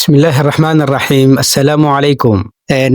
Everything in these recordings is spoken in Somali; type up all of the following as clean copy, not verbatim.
Bismillaahi raxmaan raxiim. Assalaamu calaykum.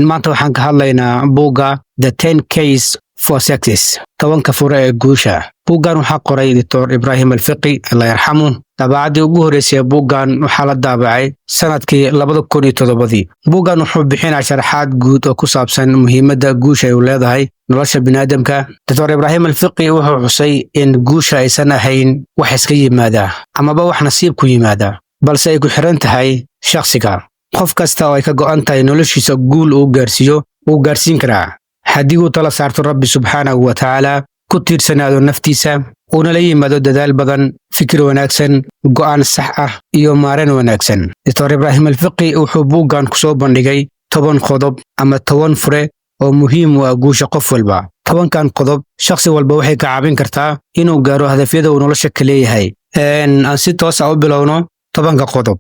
Maanta waxaan ka hadlaynaa buugga The Ten Keys for Success, 10-ka fure ee guusha. Buuggan waxaa qoray Doctor Ibraahim Alfiqi, Allah yarxamu. Daabacaddii ugu horreysay ee buuggan waxaa la daabacay sanadkii 2007-dii. Buuggan wuxuu bixinaa sharaxaad guud oo ku saabsan muhiimadda guusha ay u leedahay nolosha biniaadamka. Doctor Ibraahim Alfiqi wuxuu xusay in guusha aysan ahayn wax iska yimaada amaba wax nasiib ku yimaada, balse ay ku xiran tahay shakhsiga. Qof kasta oo ay ka go'an tahay noloshiisa guul uu gaarsiiyo, wuu gaarsiin karaa haddii uu tala saarto Rabbi subxaanahu wa tacaala, ku tiirsanaado naftiisa, uuna la yimaado dadaal badan, fikir wanaagsan, go'aan sax ah iyo maareen wanaagsan. Doctor Ibraahim Alfiqi wuxuu buuggan ku soo bandhigay 10 qodob ama 10 fure oo muhiim u ah guusha qof walba. 10-kan qodob shakhsi walba waxay ka caawin kartaa inuu gaaro hadafyada uu nolosha ka leeyahay. Aan si toos ah u bilowno 10-ka qodob.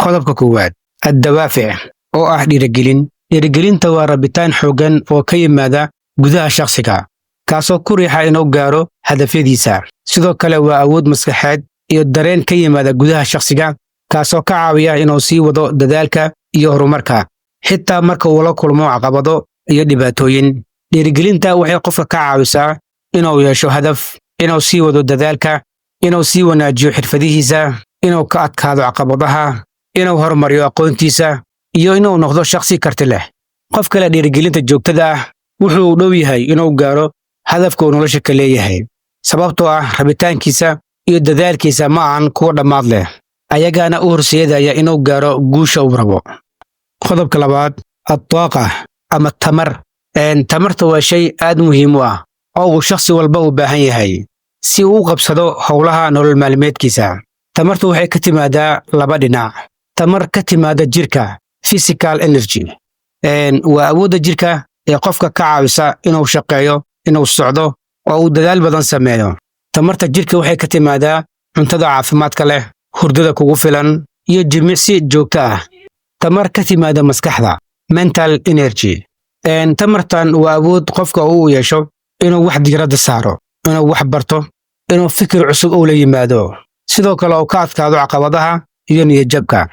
Qodobka koowaad, addawaafic, oo ah dhiirigelin. Dhiirigelinta waa rabitaan xooggan oo ka yimaada gudaha shakhsiga, kaasoo ku riixa inuu gaaro hadafyadiisa. Sidoo kale waa awood maskaxeed iyo dareen ka yimaada gudaha shakhsiga, kaasoo ka caawiya inuu sii wado dadaalka iyo horumarka xitaa marka uu la kulmo caqabado iyo dhibaatooyin. Dhiirigelinta waxay qofka ka caawisaa inuu yeesho hadaf, inuu sii wado dadaalka, inuu sii wanaajiyo xirfadihiisa, inuu ka adkaado caqabadaha, inuu horumariyo aqoontiisa iyo inuu noqdo shakhsi karti leh. Qof kale dhiirigelinta joogtada ah wuxuu u dhow yahay inuu gaaro hadafka uu nolosha ka leeyahay, sababtoo ah rabitaankiisa iyo dadaalkiisa ma ahan kuwa dhammaad leh, ayagaana u horseedaya inuu gaaro guusha uu rabo. Qodobka labaad, addaaqa ama tamar. Tamarta waa shay aad muhiim u ah oo uu shakhsi walba u baahan yahay si uu u qabsado howlaha nolol maalmeedkiisa. Tamartu waxay ka timaadaa laba dhinac. Tamar ka timaada jirka, physical energy, waa awoodda jirka ee qofka ka caawisa inuu shaqeeyo, inuu socdo oo uu dadaal badan sameeyo. Tamarta jirka waxay ka timaadaa cuntada caafimaadka leh, hurdada kugu filan iyo jimicsi joogto ah. Tamar ka timaada maskaxda, mental energy, tamartan waa awood qofka uu yeesho inuu wax diiradda saaro, inuu wax barto, inuu fikir cusub uu la yimaado, sidoo kale uu ka adkaado caqabadaha iyo niyadjabka.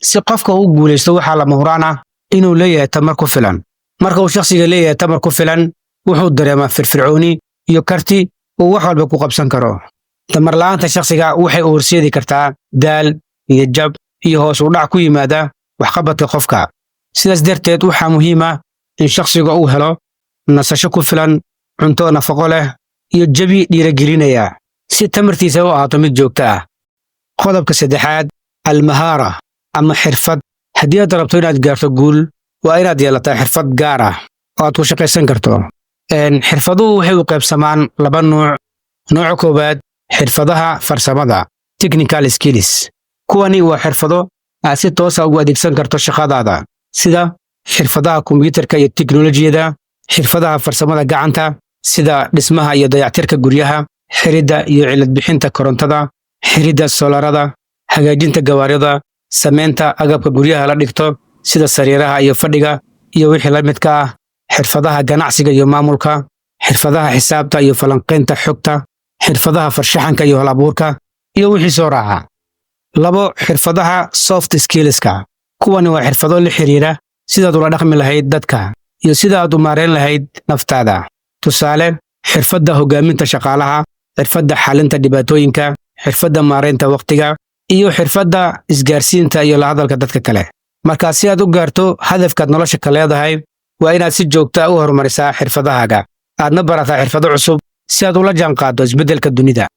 Si qofka u guulaysto, waxaa lama huraan ah inuu leeyahay tamar ku filan. Marka uu shakhsiga leeyahay tamar ku filan, wuxuu dareemaa firfircooni iyo karti uu wax walba ku qabsan karo. Tamar la'aanta shakhsiga waxay u horseedi kartaa daal, niyadjab iyo hoos u dhac ku yimaada waxqabadka qofka. Sidaas darteed, waxaa muhiim ah in shakhsiga uu helo nasasho ku filan, cunto nafaqo leh iyo jawi dhiirigelinaya si tamartiisa u ahaato mid joogto ah. Qodobka saddexaad, almahaara ama xirfad. Haddii aad rabto inaad gaarto guul, waa inaad yeelataa xirfad gaar ah oo aad ku shaqaysan karto. Xirfaduhu waxay u qaybsamaan laba nuuc. Nooca koowaad, xirfadaha farsamada, technical skills. Kuwani waa xirfado aad si toosa ugu adeegsan karto shaqadaada, sida xirfadaha kombiyuutarka iyo teknolojiyada, xirfadaha farsamada gacanta sida dhismaha iyo dayactirka guryaha, xiridda iyo cilad bixinta korontada, xiridda soolarada, hagaajinta gawaarida, samaynta agabka guryaha la dhigto sida sariiraha iyo fadhiga iyo wixii la midka ah, xirfadaha ganacsiga iyo maamulka, xirfadaha xisaabta iyo falanqaynta xogta, xirfadaha farshaxanka iyo hal abuurka iyo wixii soo raaca. Labo, xirfadaha soft skillska. Kuwani waa xirfado la xiriira sidaad ula dhaqmi lahayd dadka iyo sida aad u maareyn lahayd naftaada. Tusaale, xirfadda hoggaaminta shaqaalaha, xirfadda xalinta dhibaatooyinka, xirfadda maareynta waqtiga iyo xirfadda isgaarsiinta iyo la hadalka dadka kale. Markaa si aad u gaarto hadafkaad nolosha ka leedahay, waa inaad si joogta u horumarisaa xirfadahaaga, aadna barataa xirfado cusub si aad ula jaanqaaddo isbeddelka dunida.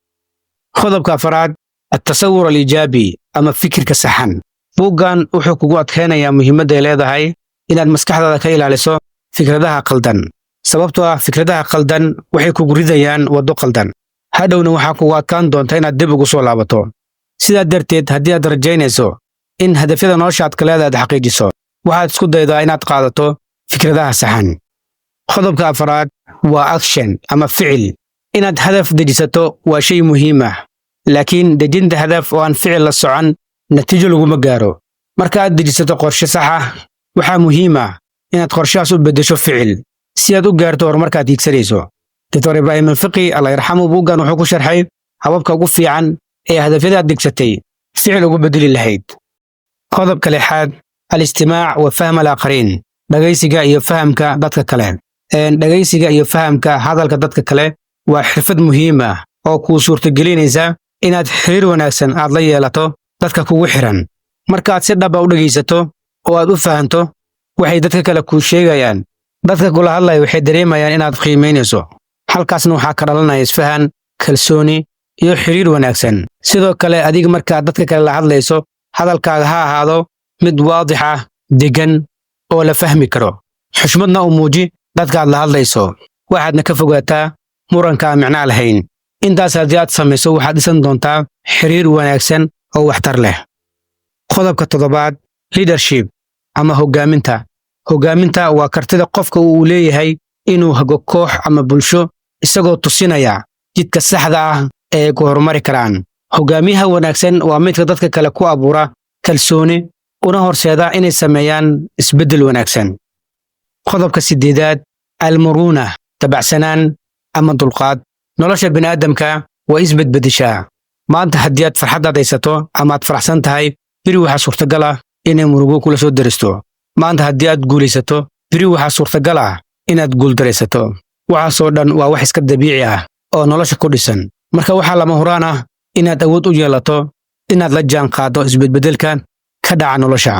Qodobka afaraad, attasawur aliijaabi ama fikirka saxan. Buuggan wuxuu kugu adkaynayaa muhiimadday leedahay inaad maskaxdaada ka ilaaliso fikradaha qaldan, sababtoo ah fikradaha qaldan waxay kugu ridayaan waddo qaldan, hadhowna waxaa kugu adkaan doonta inaad dib ugu soo laabato. Sidaa darteed, haddii aad rajaynayso in hadafyada nolosha aad ka leedahay aad xaqiijiso, waxaad isku daydaa inaad qaadato fikradaha saxan. Qodobka afaraad waa action ama ficil. Inaad hadaf dejisato waa shay muhiim ah, laakiin dejinta hadaf oo aan ficil la socon natiijo laguma gaaro. Marka aad dejisato qorshe sax ah, waxaa muhiim ah inaad qorshahaas u beddesho ficil si aad u gaarto horumarkaad hiigsanayso. Doctor Ibraahim Alfiqi, Allah yarxamu, buuggan wuxuu ku sharxay hababka ugu fiican ee hadafyada aad degsatay ficil ugu beddeli lahayd. Qodobka lixaad, الاستماع وفهم الآخرين, dhagaysiga iyo fahamka dadka kale. Dhagaysiga iyo fahamka hadalka dadka kale waa xirfad muhiim ah oo kuu suurtagelinaysa inaad xiriir wanaagsan aad la yeelato dadka kugu xiran. Markaad si dhaba u dhegaysato oo aad u fahanto waxay dadka kale kuu sheegayaan, dadka kula hadlaya waxay dareemayaan inaad qiimaynayso. Halkaasna waxaa ka dhalanaya isfahan, kalsooni iyo xiriir wanaagsan. Sidoo kale, adiga markaad dadka kale la hadlayso, hadalkaaga ha ahaado mid waadix ah, deggan oo la fahmi karo. Xushmadna u muuji dadka aad la hadlayso, waxaadna ka fogaataa muranka aan micnaa lahayn. Intaas haddii aad samayso, waxaad dhisan doontaa xiriir wanaagsan oo waxtar leh. Qodobka toddobaad, leadership ama hoggaaminta. Hoggaaminta waa kartida qofka uu leeyahay inuu hago koox ama bulsho, isagoo tusinaya jidka saxda ah ee ay ku horumari karaan. Hoggaamiyaha wanaagsan waa midka dadka kale ku abuura kalsooni, una horseeda inay sameeyaan isbeddel wanaagsan. Qodobka sideedaad, المرونة, dabacsanaan ama dulqaad. Nolosha bini'aadamka waa isbedbeddeshaa. Maanta haddii aad farxaddaad haysato ama aad faraxsan tahay, beri waxaa suurtagal ah inay murugo kula soo deristo. Maanta haddii aad guulaysato, beri waxaa suurtagal ah inaad guuldaraysato. Waxaasoo dhan waa wax iska dabiici ah oo nolosha ku dhisan. Marka waxaa lama huraan ah inaad awood u yeelato inaad la jaan qaaddo isbedbeddelka ka dhaca nolosha.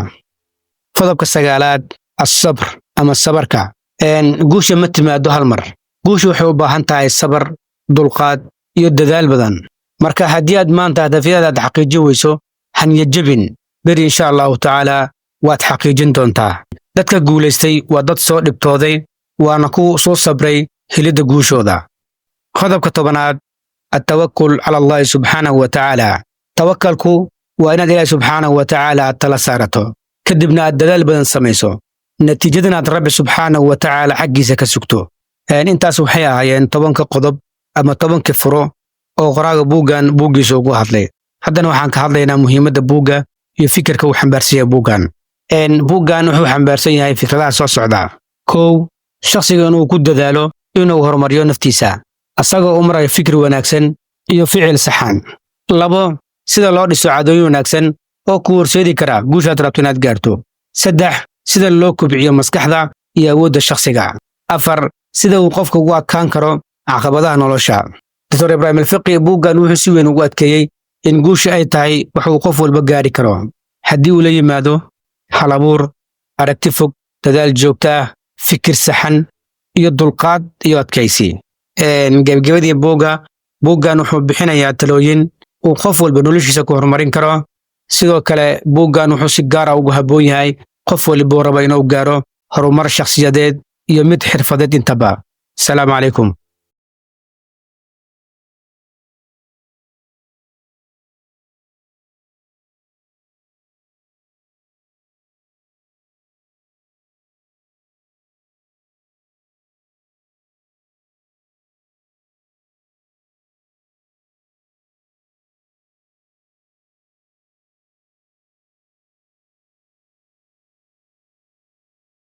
Qodobka sagaalaad, الصبر ama sabarka. Guusha ma timaado hal mar. Guusha waxay u baahan tahay sabar, dulqaad iyo dadaal badan. Marka haddii aad maanta hadafyadaada aad xaqiijin weyso, ha niyad jabin. Beri, insha Allahu tacaala, waad xaqiijin doontaa. Dadka guulaystay waa dad soo dhibtooday, waana ku soo sabray helidda guushooda. Qodobka 10aad, التوكل على الله سبحانه وتعالى. Tawakalku waa inaad Ilaahi subxaanahu wa tacaala aad tala saarato, kadibna aad dadaal badan samayso, natiijadana aad Rabbi subxaanahu wa tacaala xaggiisa ka sugto. Intaas waxay ahaayeen 10ka qodob ama 10kii furo oo qoraaga buuggan buuggiisa ugu hadlay. Haddana waxaan ka hadlaynaa muhiimadda buugga iyo fikirka uu xambaarsan yahay buuggan. Buuggan wuxuu xambaarsan yahay fikradaha soo socda. 1, shakhsiga inuu ku dadaalo inuu horumariyo naftiisa, asagoo u marayo fikir wanaagsan iyo ficil saxan. 2, sida loo dhiso caadooyin wanaagsan oo ku horseedi kara guushaad rabto inaad gaarto. 3, sida loo kobciyo maskaxda iyo awoodda shakhsiga. 4, sida uu qofka ugu adkaan karo caqabadaha nolosha. Doctor Ibraahim Alfiqi buuggan wuxuu si weyn ugu adkeeyey in guusha ay tahay wax uu qof walba gaari karo haddii uu la yimaado halabuur, aragti fog, dadaal joogto ah, fikir saxan iyo dulqaad iyo adkaysi. Gebagabadii buugga, buuggan wuxuu bixinayaa talooyin uu qof walba noloshiisa ku horumarin karo. Sidoo kale, buuggan wuxuu si gaara ugu habboon yahay qof walibuu raba inuu gaaro horumar shakhsiyadeed iyo mid xirfadeed intaba. Asalaamu calaykum.